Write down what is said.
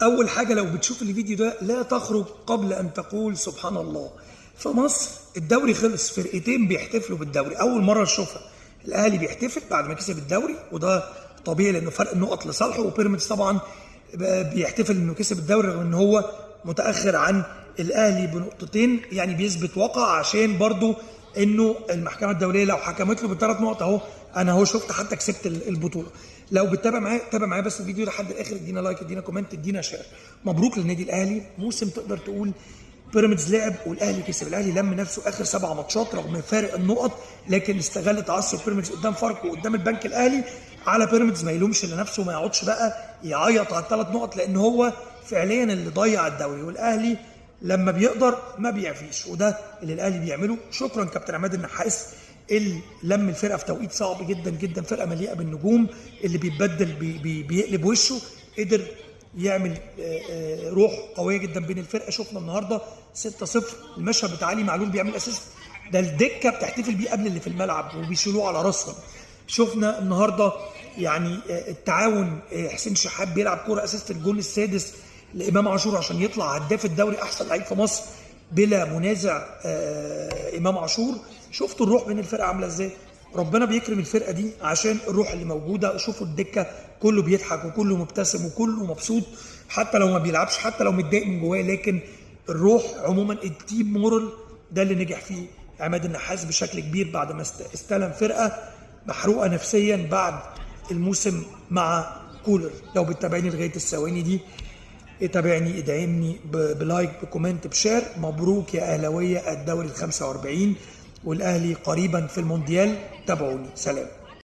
اول حاجة لو بتشوف الفيديو ده لا تخرج قبل ان تقول سبحان الله. في مصر الدوري خلص، فرقتين بيحتفلوا بالدوري، اول مرة نشوفها. الاهلي بيحتفل بعد ما كسب الدوري وده طبيعي لانه فرق النقط لصالحه، وبيراميدز طبعا بيحتفل انه كسب الدوري رغم ان هو متاخر عن الاهلي بنقطتين، يعني بيثبت واقع عشان برضو انه المحكمة الدولية لو حكمت له بالثلاث نقط اهو انا اهو شفت حتى كسبت البطولة. لو بتتابع معايا تابع معايا بس الفيديو لحد الاخر، ادينا like ادينا comment ادينا share. مبروك للنادي الاهلي، موسم تقدر تقول بيراميدز لعب والاهلي كسب. الاهلي لم نفسه اخر 7 ماتشات رغم فارق النقط، لكن استغل تعثر بيراميدز قدام فاركو وقدام البنك الاهلي. على بيراميدز ما يلومش لنفسه وما يقعدش بقى يعيط على الثلاث نقط، لان هو فعليا اللي ضيع الدوري، والاهلي لما بيقدر ما بيعفيش، وده اللي الاهلي بيعمله. شكرا كابتن عماد النحاس اللي لم الفرقة في توقيت صعب جدا جدا، فرقه مليئة بالنجوم اللي بيتبدل بي بي بيقلب وشه، قدر يعمل روح قوية جدا بين الفرقة. شفنا النهارده 6-0 المشهد بتاع علي معلول بيعمل assist، ده الدكة بتحتفل بيه قبل اللي في الملعب وبيشيلوه على راسهم. شفنا النهارده يعني التعاون، حسين شحات بيلعب كورة assist الجون السادس لامام عاشور عشان يطلع هداف الدوري، احسن لعيب في مصر بلا منازع امام عاشور. شفتوا الروح بين الفرقة عامله ازاي؟ ربنا بيكرم الفرقة دي عشان الروح اللي موجودة. شوفوا الدكة كله بيضحك وكله مبتسم وكله مبسوط، حتى لو ما بيلعبش، حتى لو متضايق من جواه، لكن الروح عموما ال team moral ده اللي نجح فيه عماد النحاس بشكل كبير بعد ما استلم فرقه محروقة نفسيا بعد الموسم مع كولر. لو بتتابعني لغاية الثواني دي اتابعني، ادعمني ب like ب comment ب share. مبروك يا اهلاويه الدوري ال 45، والاهلي قريبا في المونديال. تابعوني، سلام.